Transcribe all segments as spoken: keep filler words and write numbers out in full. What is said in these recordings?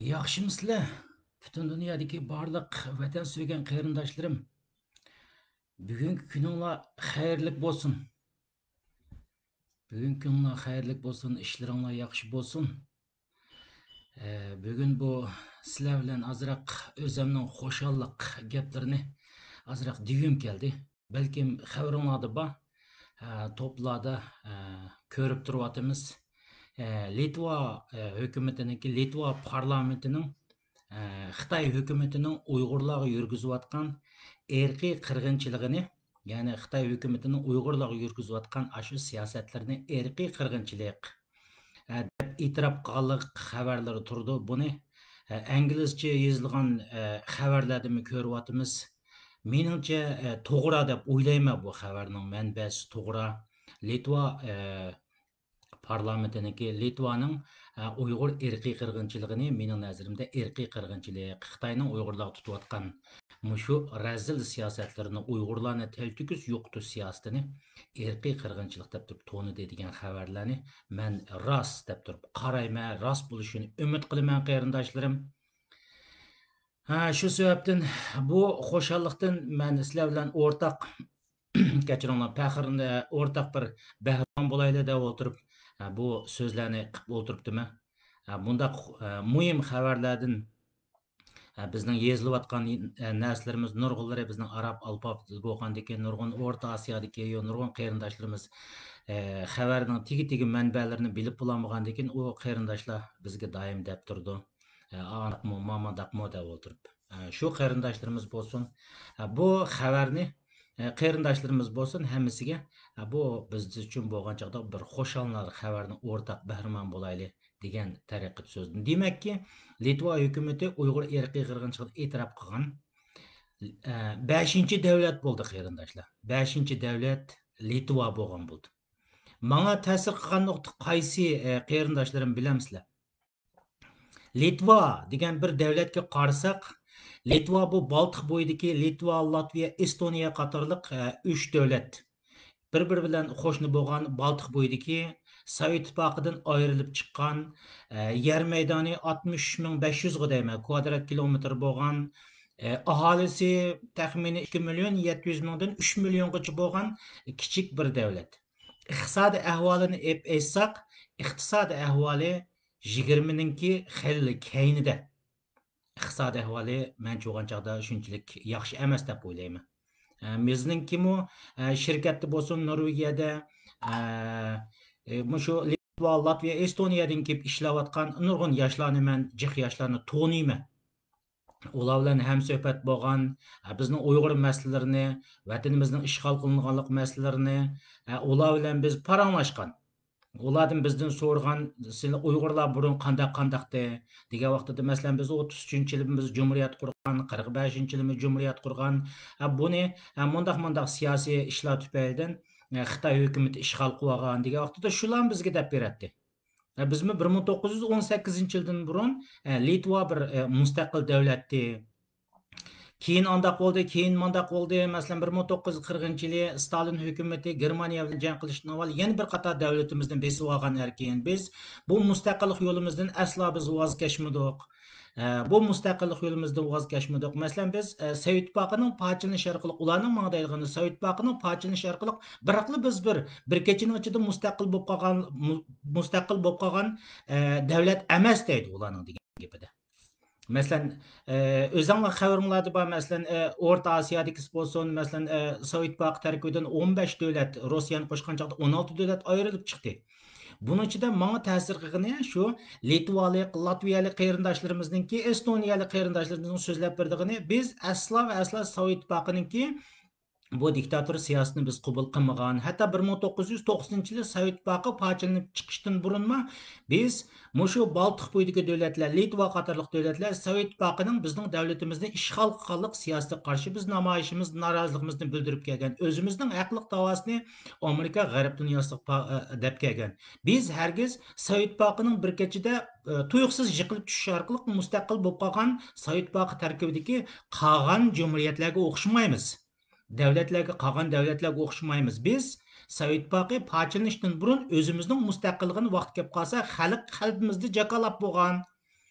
ياخشىمۇسىلەر؟ پۈتۈن دۇنيادىكى بارلىق ۋەتەن سۆيگەن قېرىنداشلىرىم، بۈگۈنكى كۈنۈڭلار خەيرلىك بولسۇن. بۈگۈنكى كۈنۈڭلار خەيرلىك بولسۇن، ئىشلىرىڭلار ياخشى بولسۇن. ئە، بۈگۈن بۇ سىلەر بىلەن ئازراق ئۆزۈمنىڭ خۇشاللىق گەپلىرىنى ئازراق دېگۈم كەلدى. بەلكىم خەۋىرىڭلاردا بار، ئە، توپلاردا، ئە، كۆرۈپ تۇرۇۋاتىمىز. ئە، لىتۋا، ئە، ھۆكۈمىتىنىڭكى، لىتۋا پارلامېنتىنىڭ، ئە، خىتاي ھۆكۈمىتىنىڭ ئۇيغۇرلارغا يۈرگۈزۈۋاتقان ئىرقىي قىرغىنچىلىقىنى، يەنى خىتاي ھۆكۈمىتىنىڭ ئۇيغۇرلارغا يۈرگۈزۈۋاتقان ئاشۇ سىياسەتلىرىنى ئىرقىي قىرغىنچىلىق، ئە، دەپ ئېتىراپ قىلغانلىق خەۋەرلىرى تۇرىدۇ. بۇنى، ئە، ئىنگلىزچە يېزىلغان، ئە، خەۋەرلەردىنمۇ كۆرۈۋاتىمىز. مېنىڭچە، ئە، توغرا دەپ ئويلايمەن بۇ خەۋەرنىڭ مەنبەسى توغرا. لىتۋا، ئە، پارلامېنتىنىڭكى، لىتۋانىڭ، ئە، ئۇيغۇر ئىرقىي قىرغىنچىلىقىنى مېنىڭ نەزىرىمدە ئىرقىي قىرغىنچىلىق، خىتاينىڭ ئۇيغۇرلارغا تۇتۇۋاتقان مۇشۇ رەزىل سىياسەتلىرىنى، ئۇيغۇرلارنى تەلتۆكۈس يوقىتىش سىياسىتىنى ئىرقىي قىرغىنچىلىق دەپ تۇرۇپ تونۇدى دېگەن خەۋەرلەرنى مەن راست دەپ تۇرۇپ قارايمەن، راست بولۇشىنى ئۈمىد قىلىمەن، قېرىنداشلىرىم. ھە، شۇ سەۋەبتىن بۇ خۇشاللىقتىن مەن سىلەر بىلەن ئورتاق، كەچۈرۈڭلار، پەخىر، ئورتاق بىر بەھرىمەن بولايلى دەپ ئولتۇرۇپ، ھە، بۇ سۆزلەرنى قىلىپ ئولتۇرۇپتىمەن. ھە، بۇنداق، ھە، مۇھىم خەۋەرلەردىن، ھە، بىزنىڭ يېزىلىۋاتقان، ھە، نەرسىلىرىمىز نۇرغۇنلىرى بىزنىڭ ئاراب ئالپاپىدا بولغاندىكىن، نۇرغۇن ئورتا ئاسىيادىكى، يو، نۇرغۇن قېرىنداشلىرىمىز، ھە، خەۋەرنىڭ تېگى-تېگى مەنبەلىرىنى بىلىپ بولالمىغاندىكىن، ئۇ قېرىنداشلار بىزگە دايىم دەپ تۇرىدۇ. ئە، ئانداقمۇ، مامانداقمۇ دەپ ئولتۇرۇپ. ئە، شۇ قېرىنداشلىرىمىز بولسۇن، ئە، بۇ خەۋەرنى، ئە، قېرىنداشلىرىمىز بولسۇن، ھەممىسىگە، ئە، بۇ بىز ئۈچۈن بولغان چاغدا بىر خۇشاللىنار خەۋەرنىڭ ئورتاق بەھرىمەن بولايلى دېگەن تەرىقىدە سۆزدىن. دېمەككى، لىتۋا ھۆكۈمىتى ئۇيغۇر ئىرقىي قىرغىنچىلىقىنى ئېتىراپ قىلغان، ئە، بەشىنچى دەۋلەت بولدى، قېرىنداشلار. بەشىنچى دەۋلەت لىتۋا بولغان بولدى. ماڭا تەسىر قىلغان نۇقتا قايسى، ئە، قېرىنداشلىرىم، بىلەمسىلەر؟ لىتۋا دېگەن بىر دەۋلەتكە قارىساق، لىتۋا بۇ بالتىق بويىدىكى، لىتۋا، لاتۋىيە، ئېستونىيە قاتارلىق، ئە، ئۈچ دۆلەت. بىر-بىرى بىلەن قوشنا بولغان بالتىق بويىدىكى، سوۋېت ئىتتىپاقىدىن ئايرىلىپ چىققان، ئە، يەر مەيدانى ئاتمىش ئۈچ مىڭ بەش يۈزغە دەيمەن، كۋادرات كىلومېتىر بولغان، ئە، ئاھالىسى تەخمىنىي ئىككى مىليون يەتتە يۈز مىڭدىن ئۈچ مىليونغىچە بولغان كىچىك بىر دەۋلەت. ئىقتىسادىي ئەھۋالىنى ئېلىپ ئېيتساق، ئىقتىسادىي ئەھۋالى يىگىرمىنىڭكى خېلى كەينىدە. ئىقتىسادىي ئەھۋالى مەنچە بولغان چاغدا شۇنچىلىك ياخشى ئەمەس دەپ ئويلايمەن. ئە، بىزنىڭكىمۇ، ئە، شىركەتتە بولسۇن، نورۋېگىيەدە، ئە، ئە، مۇشۇ لىتۋا، لاتۋىيە، ئېستونىيەدىن كېلىپ ئىشلەۋاتقان نۇرغۇن ياشلارنى مەن، جىق ياشلارنى تونۇيمەن. ئۇلار بىلەن ھەمسۆھبەت بولغان، ئە، بىزنىڭ ئۇيغۇر مەسىلىلىرىنى، ۋەتىنىمىزنىڭ ئىشغال قىلىنغانلىق مەسىلىلىرىنى، ئە، ئۇلار بىلەن بىز پاراڭلاشقان. ئۇلاردىن بىزدىن سورىغان، سىلەر ئۇيغۇرلار بۇرۇن قانداق قانداقتى دېگەن ۋاقتىدا، مەسىلەن، بىز ئوتتۇز ئۈچىنچى يىلى بىز جۇمھۇرىيەت قۇرغان، قىرىق بەشىنچى يىلى جۇمھۇرىيەت قۇرغان. ھە، بۇنى، ھە، مۇنداق مۇنداق سىياسىي ئىشلار تۈپەيلىدىن، ھە، خىتاي ھۆكۈمىتى ئىشغال قىلىۋالغان دېگەن ۋاقتىدا شۇلارنى بىزگە دەپ بېرەتتى. ھە، بىزمۇ بىر مىڭ توققۇز يۈز ئون سەككىزىنچى يىلدىن بۇرۇن، ھە، لىتۋا بىر، ھە، مۇستەقىل دۆلەتتى. كېيىن ئانداق بولدى، كېيىن مانداق بولدى. مەسىلەن، بىر مىڭ توققۇز يۈز قىرىقىنچى يىلى ستالىن ھۆكۈمىتى گېرمانىيە بىلەن جەڭ قىلىشتىن ئاۋۋال يەنە بىر قاتار دۆلىتىمىزنى بېسىۋالغان ئەركىن. بىز بۇ مۇستەقىللىق يولىمىزدىن ئەسلا بىز ۋاز كەچمىدۇق. ئە، بۇ مۇستەقىللىق يولىمىزدىن ۋاز كەچمىدۇق. مەسىلەن، بىز، ئە، سوۋېت ئىتتىپاقىنىڭ پارچىلىنىشى ئارقىلىق، ئۇلارنىڭ ماڭا دەيدىغىنى، سوۋېت ئىتتىپاقىنىڭ پارچىلىنىشى ئارقىلىق، بىراقلا بىز بىر، بىر كېچىنىڭ ئىچىدە مۇستەقىل بولۇپ قالغان، مۇ-، مۇستەقىل بولۇپ قالغان، ئە، دۆلەت ئەمەس دەيدۇ ئۇلارنىڭ دېگەن گېپىدە. مەسىلەن، ئە، ئۆزۈڭلار خەۋىرىڭلاردا بار، مەسىلەن، ئە، ئورتا ئاسىيادىكىسى بولسۇن، مەسىلەن، ئە، سوۋېت ئىتتىپاقى تەركىبىدىن ئون بەش دۆلەت، روسىيەنى قوشقان چاغدا ئون ئالتە دۆلەت ئايرىلىپ چىقتى. بۇنىڭ ئىچىدە ماڭا تەسىر قىلغىنى شۇ لىتۋالىق، لاتۋىيەلىك قېرىنداشلىرىمىزنىڭكى، ئېستونىيەلىك قېرىنداشلىرىمىزنىڭ سۆزلەپ بېرىدىغىنى، بىز ئەسلا ۋە ئەسلا سوۋېت ئىتتىپاقىنىڭكى بۇ دىكتاتور سىياسىتىنى بىز قوبۇل قىلمىغان. ھەتتا بىر مىڭ توققۇز يۈز توقسىنىنچى يىلى سوۋېت ئىتتىپاقى پارچىلىنىپ چىقىشتىن بۇرۇنمۇ بىز مۇشۇ بالتىق بويىدىكى دۆلەتلەر، لىتۋا قاتارلىق دۆلەتلەر سوۋېت ئىتتىپاقىنىڭ بىزنىڭ دۆلىتىمىزنى ئىشغال قىلغانلىق سىياسىتىگە قارشى بىز نامايىشىمىز، نارازىلىقىمىزنى بىلدۈرۈپ كەلگەن. ئۆزىمىزنىڭ ھەقلىق داۋاسىنى ئامېرىكا، غەرب دۇنياسىغا پا-، ئە، دەپ كەلگەن. بىز ھەرگىز سوۋېت ئىتتىپاقىنىڭ بىر كېچىدە، ئە، تۇيۇقسىز يىقىلىپ چۈشۈشى ئارقىلىق مۇستەقىل بولۇپ قالغان سوۋېت ئىتتىپاقى تەركىبىدىكى قالغان جۇمھۇرىيەتلەرگە ئوخشىمايمىز. دۆلەتلەرگە، قالغان دۆلەتلەرگە ئوخشىمايمىز. بىز سوۋېت ئىتتىپاقى پارچىلىنىشتىن بۇرۇن ئۆزىمىزنىڭ مۇستەقىللىقىنى ۋاقتى كەپ قالسا خەلق قەلبىمىزدە جاكالاپ بولغان.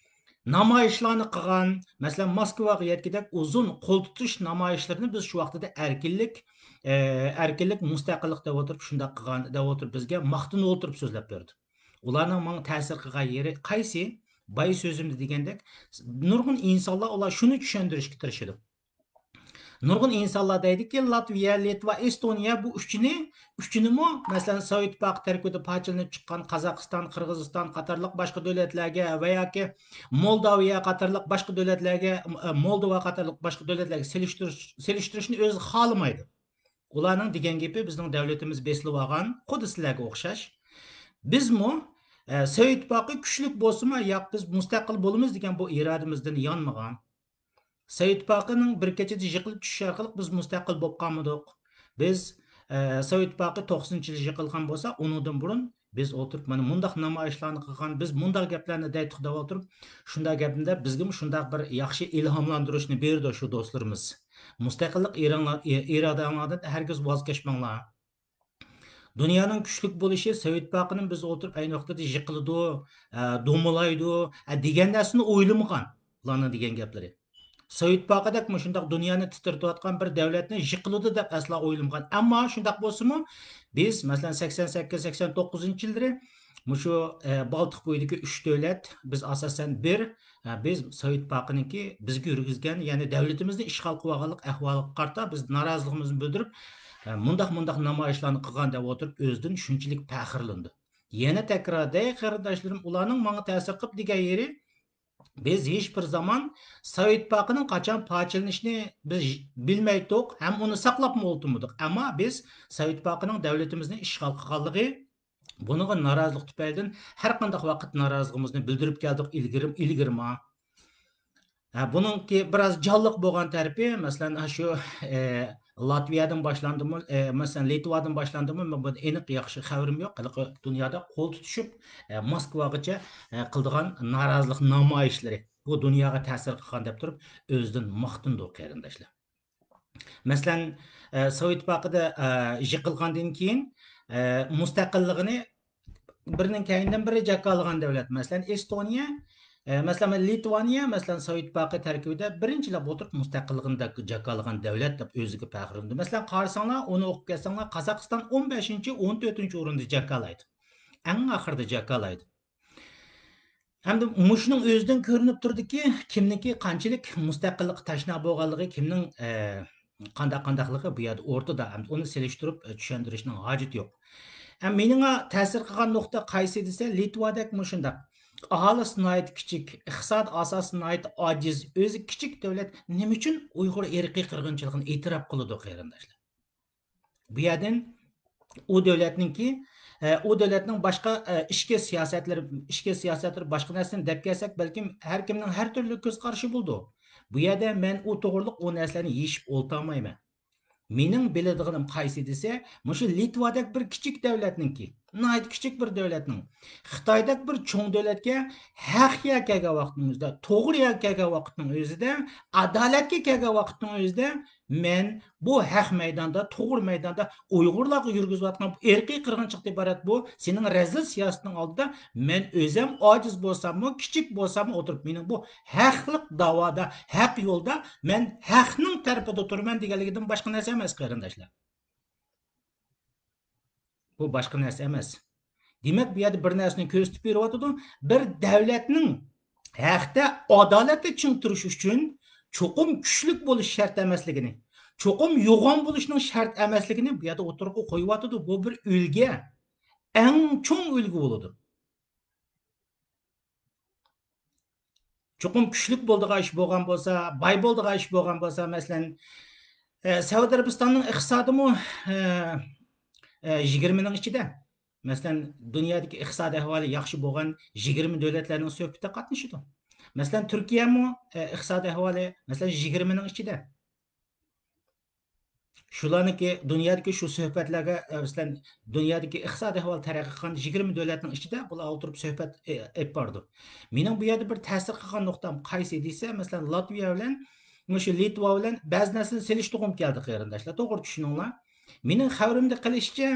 نامايىشلارنى قىلغان، مەسىلەن، موسكۋاغا يەتكۈدەك ئۇزۇن قول تۇتۇش نامايىشلىرىنى بىز شۇ ۋاقتىدا ئەركىنلىك، ئە، ئەركىنلىك، مۇستەقىللىق دەپ ئولتۇرۇپ، شۇنداق قىلغان دەپ ئولتۇرۇپ، بىزگە ماختىنىپ ئولتۇرۇپ سۆزلەپ بەردى. ئۇلارنىڭ ماڭا تەسىر قىلغان يېرى قايسى؟ بايا سۆزۈمدە دېگەندەك، نۇرغۇن ئىنسانلار ئۇلار شۇنى چۈشەندۈرۈشكە تىرىشىدۇ. نۇرغۇن ئىنسانلار دەيدىكى، لاتۋىيە، لىتۋا، ئېستونىيە بۇ ئۈچىنى، ئۈچىنىمۇ، مەسىلەن، سوۋېت ئىتتىپاقى تەركىبىدە پارچىلىنىپ چىققان قازاقىستان، قىرغىزىستان قاتارلىق باشقا دۆلەتلەرگە ۋە ياكى مولداۋىيە قاتارلىق باشقا دۆلەتلەرگە، مولدوۋا قاتارلىق باشقا دۆلەتلەرگە سېلىشتۇرۇش، سېلىشتۇرۇشنى ئۆزى خالىمايدۇ. ئۇلارنىڭ دېگەن گېپى، بىزنىڭ دۆلىتىمىز بېسىلىۋالغان، خۇددى سىلەرگە ئوخشاش. بىزمۇ، ئە، سوۋېت ئىتتىپاقى كۈچلۈك بولسىمۇ، ياق، بىز مۇستەقىل بولىمىز دېگەن بۇ ئىرادىمىزدىن يانمىغان. سوۋېت ئىتتىپاقىنىڭ بىر كېچىدە يىقىلىپ چۈشۈشى ئارقىلىق بىز مۇستەقىل بولۇپ قالمىدۇق. بىز، ئە، سوۋېت ئىتتىپاقى توقسىنىنچى يىلى يىقىلغان بولسا، ئۇنىڭدىن بۇرۇن بىز ئولتۇرۇپ، مانا مۇنداق نامايىشلارنى قىلغان، بىز مۇنداق گەپلەرنى دەيتتۇق دەپ ئولتۇرۇپ، شۇنداق گەپنى دەپ، بىزگىمۇ شۇنداق بىر ياخشى ئىلھاملاندۇرۇشنى بېرىدۇ شۇ دوستلىرىمىز. مۇستەقىللىق ئىرادىڭلار-، ئىرادەڭلاردىن ھەرگىز ۋاز كەچمەڭلار. دۇنيانىڭ كۈچلۈك بولۇشى سوۋېت ئىتتىپاقىنىڭ بىز ئولتۇرۇپ ئەينى ۋاقىتتا يىقىلىدۇ، ئە، دومىلايدۇ، ئە، دېگەن نەرسىنى ئويلىمىغان، ئۇلارنىڭ دېگەن گەپلىرى. سوۋېت ئىتتىپاقىدەك مۇشۇنداق دۇنيانى تىترىتىۋاتقان بىر دۆلەتنى يىقىلىدۇ دەپ ئەسلا ئويلىمىغان. ئەمما شۇنداق بولسىمۇ، بىز، مەسىلەن، سەكسەن سەككىز، سەكسەن توققۇزىنچى يىللىرى مۇشۇ، ئە، بالتىق بويىدىكى ئۈچ دۆلەت، بىز ئاساسەن بىر، ئە، بىز سوۋېت ئىتتىپاقىنىڭكى بىزگە يۈرگۈزگەن، يەنى دۆلىتىمىزنى ئىشغال قىلىۋالغانلىق ئەھۋالىغا قارىتا بىز نارازىلىقىمىزنى بىلدۈرۈپ، ئە، مۇنداق، مۇنداق نامايىشلارنى قىلغان دەپ ئولتۇرۇپ، ئۆزىدىن شۇنچىلىك پەخىرلىنىدۇ. يەنە تەكرار دەي، قېرىنداشلىرىم، ئۇلارنىڭ ماڭا تەسىر قىلىپ دېگەن يېرى، بىز ھېچ بىر زامان سوۋېت ئىتتىپاقىنىڭ قاچان پارچىلىنىشىنى بىز بىلمەيتتۇق ھەم ئۇنى ساقلاپمۇ ئولتۇرمىدۇق. ئەمما بىز سوۋېت ئىتتىپاقىنىڭ دۆلىتىمىزنى ئىشغال قىلغانلىقى، بۇنىڭغا نارازىلىق تۈپەيلىدىن ھەر قانداق ۋاقىت نارازىلىقىمىزنى بىلدۈرۈپ كەلدۇق ئىلگىرى، ئىلگىرىمۇ. ھە، بۇنىڭكى بىراز جانلىق بولغان تەرىپى، مەسىلەن، ھە، شۇ، ئە، لاتۋىيەدىن باشلاندىمۇ، ئە، مەسىلەن، لىتۋادىن باشلاندىمۇ، مەن بۇنى ئېنىق ياخشى خەۋىرىم يوق. ھېلىقى دۇنيادا قول تۇتۇشۇپ، ئە، موسكۋاغىچە، ئە، قىلىدىغان نارازىلىق نامايىشلىرى بۇ دۇنياغا تەسىر قىلغان دەپ تۇرۇپ، ئۆزىدىن ماختىنىدۇ، قېرىنداشلار. مەسىلەن، ئە، سوۋېت ئىتتىپاقىدا، ئە، يىقىلغاندىن كېيىن، ئە، مۇستەقىللىقىنى بىرىنىڭ كەينىدىن بىرى جاكارلىغان دۆلەت. مەسىلەن، ئېستونىيە، ئە، مەسىلەن، لىتۋانىيە، مەسىلەن، سوۋېت ئىتتىپاقى تەركىبىدە بىرىنچىلەپ ئولتۇرۇپ مۇستەقىللىقىنى جاكارلىغان دۆلەت دەپ ئۆزىگە پەخىرلىنىدۇ. مەسىلەن، قارىساڭلار، ئۇنى ئوقۇپ كەتسەڭلار، قازاقىستان ئون بەشىنچى، ئون تۆتىنچى ئورۇندا جاكارلايدۇ. ئەڭ ئاخىرىدا جاكارلايدۇ. ھەمدە مۇشۇنىڭ ئۆزىدىن كۆرۈنۈپ تۇرىدۇكى، كىمنىڭكى قانچىلىك مۇستەقىللىققا تەشنا بولغانلىقى، كىمنىڭ، ئە، قانداق قانداقلىقى بۇ يەردە ئورتىدا، ھەمدە ئۇنى سېلىشتۇرۇپ، ئە، چۈشەندۈرۈشنىڭ ھاجىتى يوق. ھەم مېنىڭ تەسىر قىلغان نۇقتا قايسى دېسە، لىتۋادەك مۇشۇنداق. ئاھالىسى ناھايىتى كىچىك، ئىقتىساد ئاساسى ناھايىتى ئاجىز، ئۆزى كىچىك دۆلەت نېمە ئۈچۈن ئۇيغۇر ئىرقىي قىرغىنچىلىقىنى ئېتىراپ قىلىدۇ، قېرىنداشلار؟ بۇ يەردىن ئۇ دۆلەتنىڭكى، ئە، ئۇ دۆلەتنىڭ باشقا، ئە، ئىچكى سىياسەتلىرى، ئىچكى سىياسەتلىرى باشقا نەرسىنى دەپ كەلسەك، بەلكىم ھەر كىمنىڭ ھەر تۈرلۈك كۆز قارىشى بولىدۇ. بۇ يەردە مەن ئۇ توغرىلىق ئۇ نەرسىلەرنى يېشىپ ئولتۇرمايمەن. مېنىڭ بىلىدىغىنىم قايسى دېسە، مۇشۇ لىتۋادەك بىر كىچىك دۆلەتنىڭكى، ناھايىتى كىچىك بىر دۆلەتنىڭ، خىتايدەك بىر چوڭ دۆلەتكە ھەق يەر كەلگەن ۋاقىتنىڭ ئۆزىدە، توغرا يەر كەلگەن ۋاقىتنىڭ ئۆزىدە، ئادالەتكە كەلگەن ۋاقىتنىڭ ئۆزىدە مەن بۇ ھەق مەيداندا، توغرا مەيداندا ئۇيغۇرلارغا يۈرگۈزۈۋاتقان بۇ ئىرقىي قىرغىنچىلىقتىن ئىبارەت بۇ سېنىڭ رەزىل سىياسىتىڭ ئالدىدا مەن ئۆزۈم ئاجىز بولساممۇ، كىچىك بولساممۇ ئولتۇرۇپ، مېنىڭ بۇ ھەقلىق داۋادا، ھەق يولدا مەن ھەقنىڭ تەرىپىدە تۇرىمەن دېگەنلىكىدىن باشقا نەرسە ئەمەس، قېرىنداشلار. بۇ باشقا نەرسە ئەمەس. دېمەك، بۇ يەردە بىر نەرسىنى كۆرسىتىپ بېرىۋاتىدۇ. بىر دۆلەتنىڭ ھەقتە ئادالەتتە چىڭ تۇرۇش ئۈچۈن چوقۇم كۈچلۈك بولۇش شەرت ئەمەسلىكىنى، چوقۇم يوغان بولۇشنىڭ شەرت ئەمەسلىكىنى بۇ يەردە ئوتتۇرىغا قويۇۋاتىدۇ. بۇ بىر ئۈلگە، ئەڭ چوڭ ئۈلگە بولىدۇ. چوقۇم كۈچلۈك بولىدىغان ئىش بولغان بولسا، باي بولىدىغان ئىش بولغان بولسا، مەسىلەن، ئە، سەئۇدى ئەرەبىستاننىڭ ئىقتىسادىمۇ، ئە، ئە، يىگىرمىنىڭ ئىچىدە. مەسىلەن، دۇنيادىكى ئىقتىساد ئەھۋالى ياخشى بولغان يىگىرمە دۆلەتلەرنىڭ سۆھبىتىدە قاتنىشىدۇ. مەسىلەن، تۈركىيەمۇ، ئە، ئىقتىساد ئەھۋالى، مەسىلەن، يىگىرمىنىڭ ئىچىدە. شۇلارنىڭكى دۇنيادىكى شۇ سۆھبەتلەرگە، ئە، مەسىلەن، دۇنيادىكى ئىقتىساد ئەھۋالى تەرەققىي قىلغان يىگىرمە دۆلەتنىڭ ئىچىدە بۇلار ئولتۇرۇپ سۆھبەت، ئە، ئېلىپ بارىدۇ. مېنىڭ بۇ يەردە بىر تەسىر قىلغان نۇقتام قايسى دېسە، مەسىلەن، لاتۋىيە بىلەن، مۇشۇ لىتۋا بىلەن بەزى نەرسىنى سېلىشتۇرغۇم كەلدى، قېرىنداشلار. توغرا چۈشىنىڭلار. مېنىڭ خەۋىرىمدە قېلىشىچە،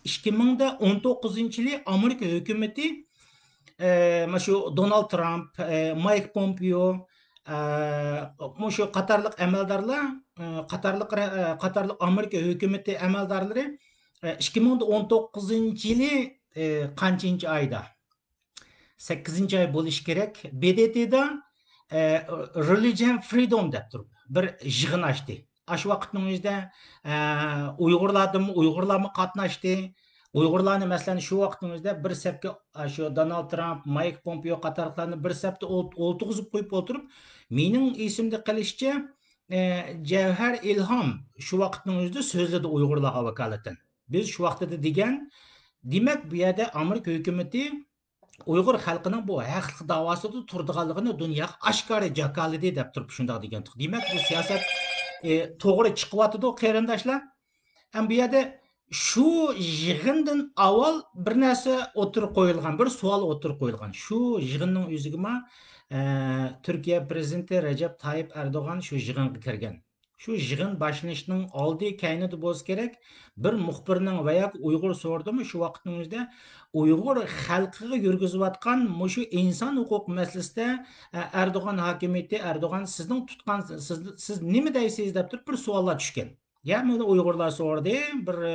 ئىككى مىڭ ئون توققۇزىنچى يىلى ئامېرىكا ھۆكۈمىتى ئە، مۇشۇ دونالد ترامپ، ئە، مايك پومپېئو، ئە، مۇشۇ قاتارلىق ئەمەلدارلار، ئە، قاتارلىق رە-، ئە، قاتارلىق ئامېرىكا ھۆكۈمىتى ئەمەلدارلىرى، ئە، ئىككى مىڭ ئون توققۇزىنچى يىلى، ئە، قانچىنچى ئايدا؟ سەككىزىنچى ئاي بولۇشى كېرەك. ب د ت دا، ئە، رېلىجىيەن فرىدوم دەپ تۇرۇپ بىر يىغىن ئاچتى. ئاشۇ ۋاقىتنىڭ ئۆزىدە، ئە، ئۇيغۇرلاردىمۇ، ئۇيغۇرلارمۇ قاتناشتى. ئۇيغۇرلارنى، مەسىلەن، شۇ ۋاقىتنىڭ ئۆزىدە بىر سەپكە، ئە، شۇ دونالد ترامپ، مايك پومپېئو قاتارلىقلارنى بىر سەپتە ئولت-، ئولتۇرغۇزۇپ قويۇپ ئولتۇرۇپ، مېنىڭ ئېسىمدە قېلىشىچە، ئە، جەۋھەر ئىلھام شۇ ۋاقىتنىڭ ئۆزىدە سۆزلىدى ئۇيغۇرلارغا ۋاكالىتەن. بىز شۇ ۋاقتىدا دېگەن، دېمەك، بۇ يەردە ئامېرىكا ھۆكۈمىتى ئۇيغۇر خەلقىنىڭ بۇ ھەقلىق داۋاسىدا تۇرىدىغانلىقىنى دۇنياغا ئاشكارا جاكارلىدى دەپ تۇرۇپ شۇنداق دېگەنتۇق. دېمەك، بۇ سىياسەت، ئى، توغرا چىقىۋاتىدۇ، قېرىنداشلار. ھەم بۇ يەردە شۇ يىغىندىن ئاۋۋال بىر نەرسە ئوتتۇرىغا قويۇلغان، بىر سوئال ئوتتۇرىغا قويۇلغان. شۇ يىغىننىڭ ئۆزىگىمۇ، ئە، تۈركىيە پرېزىدېنتى رەجەپ تايىپ ئەردوغان شۇ يىغىنغا كىرگەن. شۇ يىغىن باشلىنىشنىڭ ئالدى كەينىدە بولسا كېرەك، بىر مۇخبىرنىڭ ۋە ياكى ئۇيغۇر سورىدىمۇ شۇ ۋاقىتنىڭ ئۆزىدە ئۇيغۇر خەلقىگە يۈرگۈزۈۋاتقان مۇشۇ ئىنسان ھوقۇق مەسىلىسىدە، ئە، ئەردوغان ھاكىمىيىتى، ئەردوغان سىزنىڭ تۇتقان، سىز، سىز نېمە دەيسىز دەپ تۇرۇپ بىر سوئاللار چۈشكەن. يا مېنى ئۇيغۇرلار سورىدى، بىر، ئە،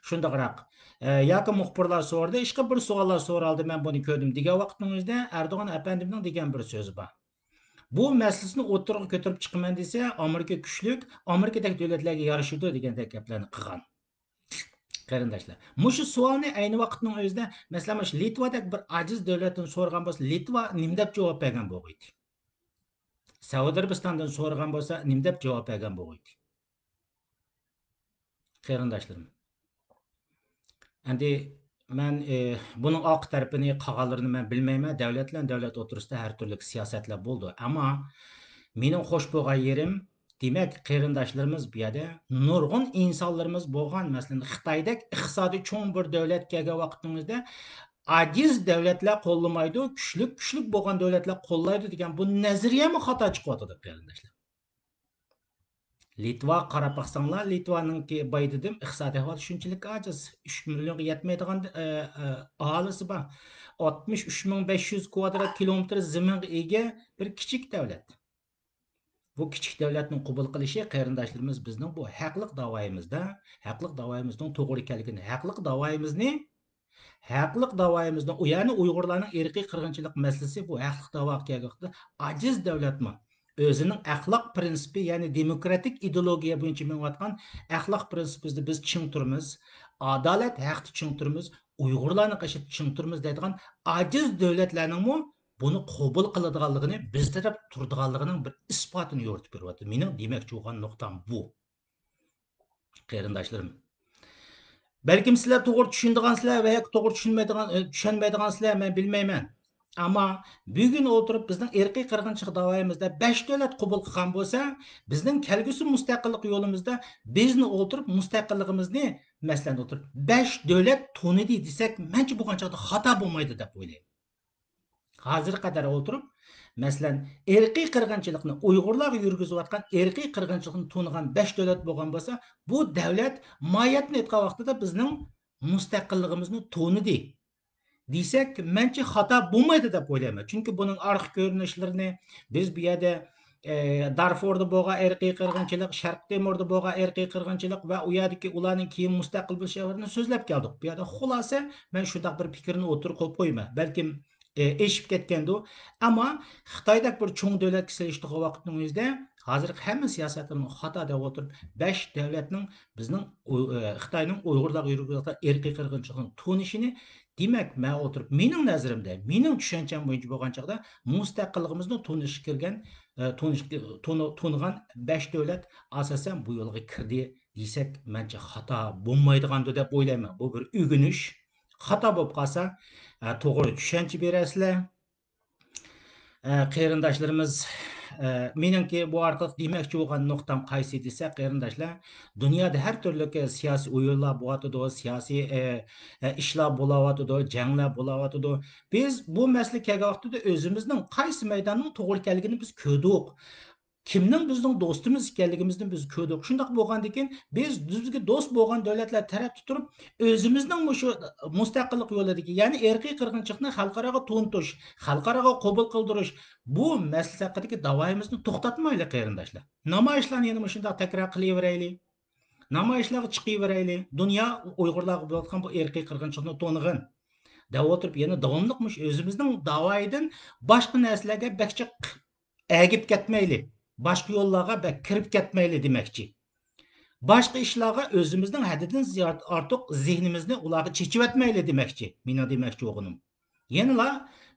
شۇنداقراق، ئە، ياكى مۇخبىرلار سورىدى، ئىشقىلىپ بىر سوئاللار سورالدى، مەن بۇنى كۆردۈم دېگەن ۋاقىتنىڭ ئۆزىدە ئەردوغان ئەپەندىمنىڭ دېگەن بىر سۆزى بار. بۇ مەسىلىسىنى ئوتتۇرىغا كۆتۈرۈپ چىقىمەن دېسە، ئامېرىكا كۈچلۈك، ئامېرىكىدەك دۆلەتلەرگە يارىشىدۇ دېگەندەك گەپلەرنى قىلغان. قېرىنداشلار، مۇشۇ سوئالنى ئەينى ۋاقىتنىڭ ئۆزىدە، مەسىلەن، مۇشۇ لىتۋادەك بىر ئاجىز دۆلەتتىن سورىغان بولسا، لىتۋا نېمە دەپ جاۋاب بەرگەن بولغىيدى؟ سەئۇدى ئەرەبىستاندىن سورىغان بولسا، نېمە دەپ جاۋاب بەرگەن بولغىيدى؟ قېرىنداشلىرىم. ئەمدى مەن، ئى، بۇنىڭ ئارقا تەرىپىنى، قالغانلىرىنى مەن بىلمەيمەن. دەۋلەت بىلەن دەۋلەت ئوتتۇرىسىدا ھەر تۈرلۈك سىياسەتلەر بولىدۇ. ئەمما مېنىڭ خوش بولغان يېرىم، دېمەك، قېرىنداشلىرىمىز بۇ يەردە نۇرغۇن ئىنسانلىرىمىز بولغان، مەسىلەن، خىتايدەك ئىقتىسادى چوڭ بىر دۆلەت كەلگەن ۋاقتىڭىزدا، ئاجىز دۆلەتلەر قوللىمايدۇ، كۈچلۈك، كۈچلۈك بولغان دۆلەتلەر قوللايدۇ دېگەن بۇ نەزەرىيەمۇ خاتا چىقىۋاتىدۇ، قېرىنداشلار. لىتۋاغا قاراپ باقساڭلار، لىتۋانىڭكى باي دېدىم، ئىقتىسادىي ئەھۋالى شۇنچىلىك ئاجىز. ئۈچ مىليونغا يەتمەيدىغان، ئە، ئە، ئاھالىسى بار. ئاتمىش ئۈچ مىڭ بەش يۈز كۋادرات كىلومېتىر زېمىنغا ئىگە بىر كىچىك دۆلەت. بۇ كىچىك دۆلەتنىڭ قوبۇل قىلىشى، قېرىنداشلىرىمىز، بىزنىڭ بۇ ھەقلىق داۋايىمىزدا، ھەقلىق داۋايىمىزنىڭ توغرا ئىكەنلىكىنى، ھەقلىق داۋايىمىزنى ھەقلىق داۋايىمىزنىڭ، يەنى ئۇيغۇرلارنىڭ ئىرقىي قىرغىنچىلىق مەسىلىسى بۇ ھەقلىق داۋاغا كەلگەن ۋاقىتتا ئاجىز دۆلەتمۇ ئۆزىنىڭ ئەخلاق پىرىنسىپى، يەنى دېموكراتىك ئىدېئولوگىيە بويىچە مېڭىۋاتقان ئەخلاق پىرىنسىپىمىزدا بىز چىڭ تۇرىمىز، ئادالەت ھەقتە چىڭ تۇرىمىز، ئۇيغۇرلارنىڭ قېشىدا چىڭ تۇرىمىز دەيدىغان ئاجىز دۆلەتلەرنىڭمۇ بۇنى قوبۇل قىلىدىغانلىقىنى، بىز تەرەپ تۇرىدىغانلىقىنىڭ بىر ئىسپاتىنى يورۇتۇپ بېرىۋاتىدۇ. مېنىڭ دېمەكچى بولغان نۇقتام بۇ. قېرىنداشلىرىم، بەلكىم سىلەر توغرا چۈشىنىدىغانسىلەر ۋە ياكى توغرا چۈشىنمەيدىغان، ئە، چۈشەنمەيدىغانسىلەر، مەن بىلمەيمەن. ئەمما بۈگۈن ئولتۇرۇپ بىزنىڭ ئىرقىي قىرغىنچىلىق داۋايىمىزدا بەش دۆلەت قوبۇل قىلغان بولسا، بىزنىڭ كەلگۈسى مۇستەقىللىق يولىمىزدا بىزنى ئولتۇرۇپ مۇستەقىللىقىمىزنى، مەسىلەن، ئولتۇرۇپ بەش دۆلەت تونۇدى دېسەك، مەنچە بولغان چاغدا خاتا بولمايدۇ دەپ ئويلايمەن. ھازىرغا قەدەر ئولتۇرۇپ، مەسىلەن، ئىرقىي قىرغىنچىلىقنى، ئۇيغۇرلارغا يۈرگۈزۈۋاتقان ئىرقىي قىرغىنچىلىقنى تونۇغان بەش دۆلەت بولغان بولسا، بۇ دۆلەت ماھىيەتنى ئېيتقان ۋاقتىدا بىزنىڭ مۇستەقىللىقىمىزنى تونۇدى دېسەك، مەنچە خاتا بولمايدۇ دەپ ئويلايمەن. چۈنكى بۇنىڭ ئارقا كۆرۈنۈشلىرىنى بىز بۇ يەردە، ئە، دارفوردا بولغان ئىرقىي قىرغىنچىلىق، شەرقىي تىموردا بولغان ئىرقىي قىرغىنچىلىق ۋە ئۇ يەردىكى ئۇلارنىڭ كېيىن مۇستەقىل بولۇش دەۋرىنى سۆزلەپ كەلدۇق. بۇ يەردە خۇلاسە مەن شۇنداق بىر پىكىرنى ئوتتۇرىغا قويۇپ قويىمەن. بەلكىم ئېشىپ كەتكەندۇ. ئەمما خىتايدەك بىر چوڭ دۆلەتكە سېلىشتۇرغان ۋاقىتنىڭ ئۆزىدە ھازىرقى ھەممە سىياسەتلىرىمىز خاتا دەپ ئولتۇرۇپ، بەش دۆلەتنىڭ بىزنىڭ ئۇ-، ئە، خىتاينىڭ ئۇيغۇرلارغا يۈرگۈزۈۋاتقان ئىرقىي قىرغىنچىلىقنى تونۇشىنى، دېمەك، مەن ئولتۇرۇپ، مېنىڭ نەزىرىمدە، مېنىڭ چۈشەنچەم بويىچە بولغان چاغدا مۇستەقىللىقىمىزنى تونۇشقا كىرگەن، ئە، تونۇش-، تونۇ-، تونۇغان بەش دۆلەت ئاساسەن بۇ يولغا كىردى دېسەك، مەنچە خاتا بولمايدىغاندۇ دەپ ئويلايمەن. بۇ بىر ئۆگىنىش. خاتا بولۇپ قالسا، ئە، توغرا چۈشەنچە بېرەرسىلەر. ئە، قېرىنداشلىرىمىز، ئە، مېنىڭكى بۇ ئارقىلىق دېمەكچى بولغان نۇقتام قايسى دېسە، قېرىنداشلار، دۇنيادا ھەر تۈرلۈك سىياسىي ئويۇنلار بولۇۋاتىدۇ، سىياسىي، ئە، ئە، ئىشلار بولۇۋاتىدۇ، جەڭلەر بولۇۋاتىدۇ. بىز بۇ مەسىلە كەلگەن ۋاقتىدا ئۆزىمىزنىڭ قايسى مەيداننىڭ توغرا ئىكەنلىكىنى بىز كۆردۇق. كىمنىڭ بىزنىڭ دوستىمىز ئىكەنلىكىمىزنى بىز كۆردۇق. شۇنداق بولغاندىن كېيىن بىز بىزگە دوست بولغان دۆلەتلەر تەرەپتە تۇرۇپ، ئۆزىمىزنىڭ مۇشۇ مۇستەقىللىق يولىدىكى، يەنى ئىرقىي قىرغىنچىلىقنى خەلقئاراغا تونۇتۇش، خەلقئاراغا قوبۇل قىلدۇرۇش، بۇ مەسىلە ھەققىدىكى داۋايىمىزنى توختاتمايلى، قېرىنداشلار. نامايىشلارنى يەنە مۇشۇنداق تەكرار قىلىۋېرەيلى. نامايىشلارغا چىقىۋېرەيلى. دۇنيا ئۇيغۇرلارغا بولۇۋاتقان بۇ ئىرقىي قىرغىنچىلىقنى تونۇغىن. دەپ ئولتۇرۇپ، يەنە داۋاملىق مۇشۇ ئۆزىمىزنىڭ داۋايىدىن باشقا نەرسىلەرگە بەك جىق ئەگىپ كەتمەيلى، باشقا يوللارغا بەك كىرىپ كەتمەيلى دېمەكچى. باشقا ئىشلارغا ئۆزىمىزنىڭ ھەددىدىن زىيادە ئارتۇق زېھنىمىزنى ئۇلارغا چېچىۋەتمەيلى دېمەكچى. مېنىڭ دېمەكچى بولغىنىم. يەنىلا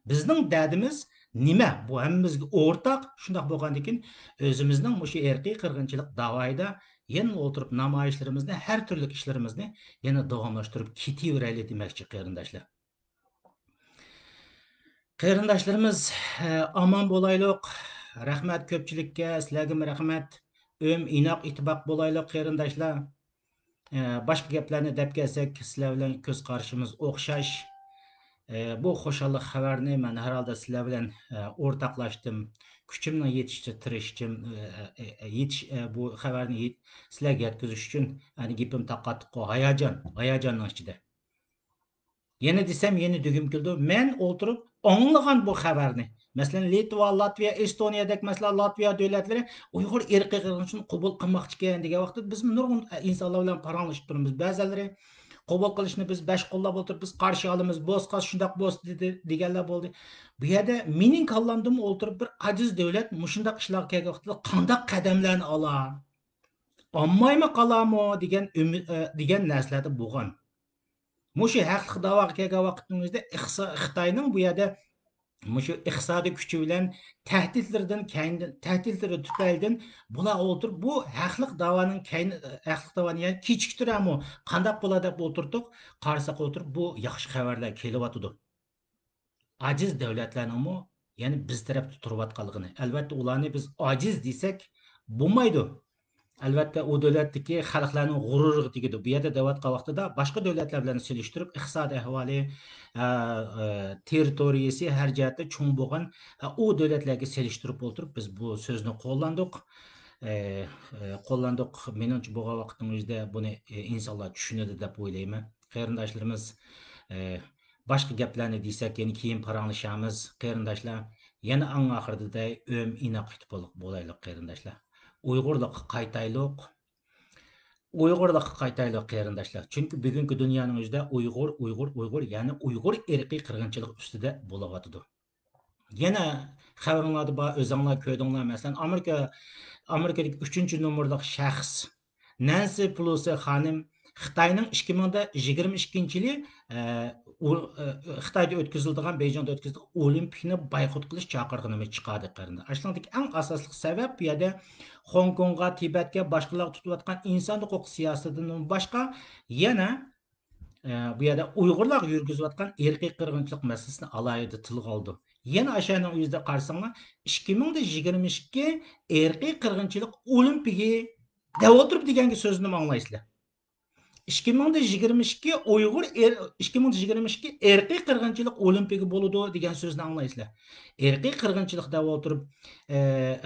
بىزنىڭ دەردىمىز نېمە؟ بۇ ھەممىمىزگە ئورتاق. شۇنداق بولغاندىكىن، ئۆزىمىزنىڭ مۇشۇ ئىرقىي قىرغىنچىلىق داۋايىدا يەنە ئولتۇرۇپ نامايىشلىرىمىزنى، ھەر تۈرلۈك ئىشلىرىمىزنى يەنە داۋاملاشتۇرۇپ كېتىۋېرەيلى دېمەكچى، قېرىنداشلار. قېرىنداشلىرىمىز، ئامان بولايلۇق. رەھمەت كۆپچىلىككە، سىلەرگىمۇ رەھمەت. ئۆم ئىناق ئىتتىپاق بولايلۇق، قېرىنداشلار. باشقا گەپلەرنى دەپ كەلسەك، سىلەر بىلەن كۆز قارىشىمىز ئوخشاش. بۇ خۇشاللىق خەۋەرنى مەن ھەر ھالدا سىلەر بىلەن ئورتاقلاشتىم. كۈچۈمنىڭ يېتىشىچە تىرىشتىم. يېتىش، بۇ خەۋەرنى يېت-، سىلەرگە يەتكۈزۈش ئۈچۈن، يەنى گېپىم تاقاتتىققۇ، ھاياجان، ھاياجاننىڭ ئىچىدە. يەنە دېسەم، يەنە دېگۈم كېلىدۇ. مەن ئولتۇرۇپ ئاڭلىغان بۇ خەۋەرنى. مەسىلەن، لىتۋا، لاتۋىيە، ئېستونىيەدەك، مەسىلەن، لاتۋىيە دۆلەتلىرى ئۇيغۇر ئىرقىي قىرغىنچىلىقىنى قوبۇل قىلماقچىكەن دېگەن ۋاقىتتا، بىز نۇرغۇن ئىنسانلار بىلەن پاراڭلىشىپ تۇرىمىز. بەزىلىرى قوبۇل قىلىشنى بىز بەش قوللاپ ئولتۇرۇپ، بىز قارشى ئالىمىز، بولسا شۇنداق بولسا دېدى، دېگەنلەر بولدى. بۇ يەردە مېنىڭ كاللامدىمۇ ئولتۇرۇپ، بىر ئاجىز دۆلەت مۇشۇنداق ئىشلارغا كەلگەن ۋاقىتتا قانداق قەدەملەرنى ئالا؟ ئالمايمۇ قالامۇ دېگەن ئۈمىد، دېگەن نەرسىلەردە بولغان. مۇشۇ ھەقلىق داۋاغا كەلگەن ۋاقىتنىڭ ئۆزىدە ئىقتىسا-، خىتاينىڭ بۇ يەردە مۇشۇ ئىقتىسادىي كۈچى بىلەن تەھدىتلىرىدىن كەينىدىن، تەھدىتلىرى تۈپەيلىدىن بۇلار ئولتۇرۇپ، بۇ ھەقلىق داۋانىڭ كەينى، ھەقلىق داۋانى يەنە كېچىكتۈرەمۇ، قانداق بولا دەپ ئولتۇردۇق، قارىساق ئولتۇرۇپ، بۇ ياخشى خەۋەرلەر كېلىۋاتىدۇ. ئاجىز دۆلەتلەرنىڭمۇ يەنە بىز تەرەپتە تۇرۇۋاتقانلىقىنى، ئەلۋەتتە، ئۇلارنى بىز ئاجىز دېسەك بولمايدۇ. ئەلۋەتتە، ئۇ دۆلەتتىكى خەلقلەرنىڭ غۇرۇرىغا تېگىدۇ. بۇ يەردە دەۋاتقان ۋاقتىدا باشقا دۆلەتلەر بىلەن سېلىشتۇرۇپ، ئىقتىسادىي ئەھۋالى، ئە، ئە، تېررىتورىيىسى ھەر جەھەتتە چوڭ بولغان، ئە، ئۇ دۆلەتلەرگە سېلىشتۇرۇپ ئولتۇرۇپ، بىز بۇ سۆزنى قوللاندۇق. ئە، ئە، قوللاندۇق. مېنىڭچە، بولغان ۋاقىتنىڭ ئۆزىدە بۇنى، ئە، ئىنسانلار چۈشىنىدۇ دەپ ئويلايمەن. قېرىنداشلىرىمىز، ئە، باشقا گەپلەرنى دېسەك، يەنە كېيىن پاراڭلىشارمىز، قېرىنداشلار. يەنە ئەڭ ئاخىرىدا دەي، ئۆم ئىناق ئىتتىپاق بولايلۇق، قېرىنداشلار. ئۇيغۇرلۇققا قايتايلۇق. ئۇيغۇرلۇققا قايتايلۇق، قېرىنداشلار. چۈنكى بۈگۈنكى دۇنيانىڭ ئۆزىدە ئۇيغۇر، ئۇيغۇر، ئۇيغۇر، يەنى ئۇيغۇر ئىرقىي قىرغىنچىلىقى ئۈستىدە بولۇۋاتىدۇ. يەنە خەۋىرىڭلاردا بار، ئۆزۈڭلار كۆردۈڭلار. مەسىلەن، ئامېرىكا، ئامېرىكىدىكى ئۈچىنچى نومۇرلۇق شەخس نەنسى پېلوسى خانىم خىتاينىڭ ئىككى مىڭ يىگىرمە ئىككىنچى يىلى، ئە، ئۇ، ئە، خىتايدا ئۆتكۈزۈلىدىغان، بېيجىڭدا ئۆتكۈزۈلىدىغان ئولىمپىكنى بايقۇت قىلىش چاقىرىقىنى چىقاردى، قېرىنداش. ئاشۇنىڭدىكى ئەڭ ئاساسلىق سەۋەب، بۇ يەردە خوڭكوڭغا، تىبەتكە، باشقىلارغا تۇتۇۋاتقان ئىنسان ھوقۇق سىياسىتىدىن باشقا، يەنە ئە، بۇ يەردە ئۇيغۇرلارغا يۈرگۈزۈۋاتقان ئىرقىي قىرغىنچىلىق مەسىلىسىنى ئالاھىدە تىلغا ئالىدۇ. يەنە ئاشۇنىڭ ئۆزىدە قارىساڭلار، ئىككى مىڭ يىگىرمە ئىككى ئىرقىي قىرغىنچىلىق ئولىمپىكى دەپ ئولتۇرۇپ دېگەنگە سۆزنىمۇ ئاڭلايسىلەر. ئىككى مىڭ يىگىرمە ئىككى ئۇيغۇر ئىر-، ئىككى مىڭ يىگىرمە ئىككى ئىرقىي قىرغىنچىلىق ئولىمپىكى بولىدۇ دېگەن سۆزنى ئاڭلايسىلەر. ئىرقىي قىرغىنچىلىق دەپ ئولتۇرۇپ، ئە،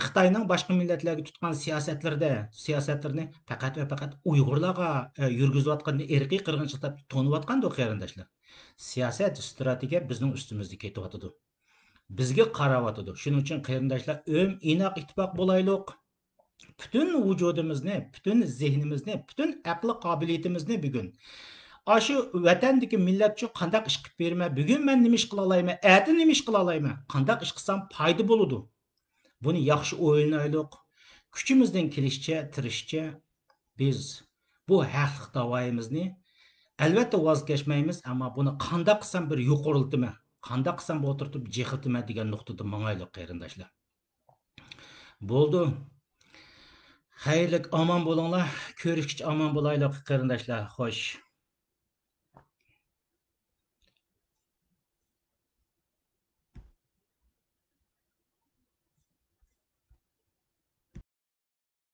خىتاينىڭ باشقا مىللەتلەرگە تۇتقان سىياسەتلىرىدە، سىياسەتلىرىنى پەقەت ۋە پەقەت ئۇيغۇرلارغا، ئە، يۈرگۈزۈۋاتقىنىنى ئىرقىي قىرغىنچىلىق دەپ تونۇۋاتقاندۇ، قېرىنداشلار. سىياسەت، ستراتېگىيە بىزنىڭ ئۈستىمىزدە كېتىۋاتىدۇ. بىزگە قاراۋاتىدۇ. شۇنىڭ ئۈچۈن، قېرىنداشلار، ئۆم ئىناق ئىتتىپاق بولايلۇق. پۈتۈن ۋۇجۇدىمىزنى، پۈتۈن زېھنىمىزنى، پۈتۈن ئەقلىي قابىلىيىتىمىزنى بۈگۈن ئاشۇ ۋەتەندىكى مىللەت ئۈچۈن قانداق ئىش قىلىپ بېرىمەن، بۈگۈن مەن نېمە ئىش قىلالايمەن، ئەتە نېمە ئىش قىلالايمەن، قانداق ئىش قىلسام پايدا بولىدۇ؟ بۇنى ياخشى ئويلىنايلۇق. كۈچىمىزدىن كېلىشىچە، تىرىشىچە بىز بۇ ھەقلىق داۋايىمىزنى، ئەلۋەتتە، ۋاز كەچمەيمىز، ئەمما بۇنى قانداق قىلسام بىر يۇقىرىلىتىمەن، قانداق قىلسام بۇ تۇرتۇپ جىقىلتىمەن دېگەن نۇقتىدا ماڭايلۇق، قېرىنداشلار. بولدى. خەيرلىك، ئامان بولۇڭلار. كۆرۈشكىچە ئامان بولايلۇق، قېرىنداشلار. خوش.